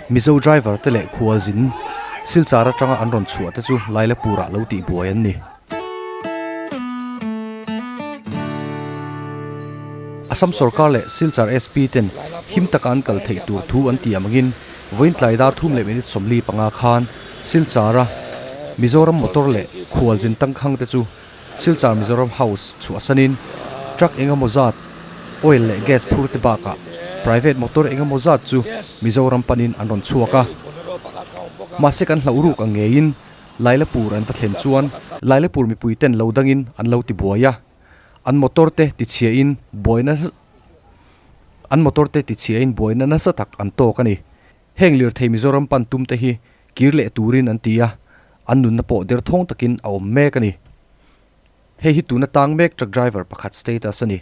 Mizo driver te leh khualzin Silchar atanga an rawn chhuah te chu Lailapur ah lo tih buai an ni. Assam sorkar leh Silchar SP ten him taka an kal theih tur thu an tih amangin vawiin tlai dar thum leh minute 45 khan Silchar a Mizoram motor leh khualzin tangkhang te chu Silchar Mizoram House chhuahsanin truck engemaw zat oil leh gas phur te bakah private motor engemaw zat chu Mizoram panin an rawn chhuak a. Mahse kan hlauh ruk ang ngeiin Lailapur an va thlen chuan Lailapur mipui ten lo dangin an lo ti buai a, an motor te tichhiain buaina an motor te tichhiain buaina nasa tak an tawk a ni. Heng lirthei Mizoram pan tum te hi kir leh turin an ti a, an nunna pawh derthawng takin a awm mek a ni. Hei hi tuna tang mek truck driver pakhat status a ni.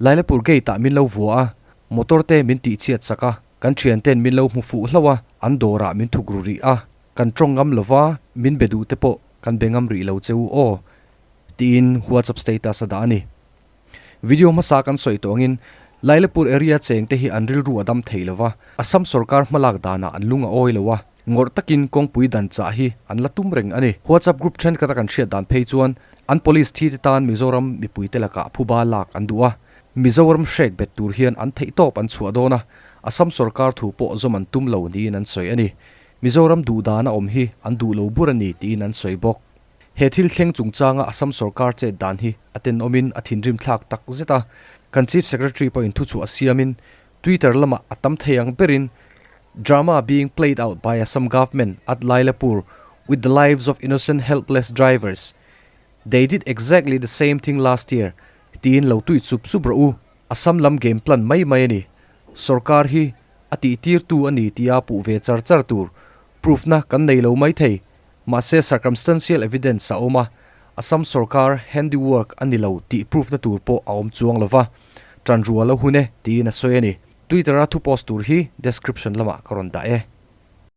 Lailapur gate ah min lo vua a, motor te min tihchhiat sak a, kan thian ten min lo hmu fuh hlauh a, an dawrah min thuk ru rih a, kan tawng ngam lova, min be duh te pawh kan be ngam rih lo che u aw, tiin WhatsApp status a dah a ni. Video hmasa kan sawi tawh angin Lailapur area cheng te hi an rilru a dam thei lova, Assam sorkar hmalak danah an lung a awi lo a, ngawrh takin kawngpui dan chah hi an la tum reng a ni. WhatsApp group thenkhat a kan hriat dan phei chuan an police thi te tan Mizoram mipuite lakah phuba lak an duh a, Mizoram hrek bet tur hian an theihtawp an chhuah dawn a, Assam sorkar thu pawh zawm an tum lo niin an sawi a ni. Mizoram duh dan a awm hi an duh lo bur a ni tiin an sawi bawk. He thil thleng chungchanga Assam sorkar chet dan hi a tenawmin a thinrim thlak tak zet a, kan Chief Secretary pawhin thuchhuah siamin Twitter lamah a tam thei ang berin Drama being played out by Assam government at Lailapur with the lives of innocent helpless drivers. They did exactly the same thing last year tiin lo tui chup chup rawh u. Assam lam game plan mai mai a ni. Sorkar hi a tihtirtu a ni tia puh ve char char tur proof na kan nei lo mai thei. Mahse circumstantial evidence a awm a, Assam sorkar handiwork a ni lo tih proof na tur pawh a awm chuang lova, tan rual a hun e tiin a sawi a ni. Twitter a thu post tur hi description lamah ka rawn dah e.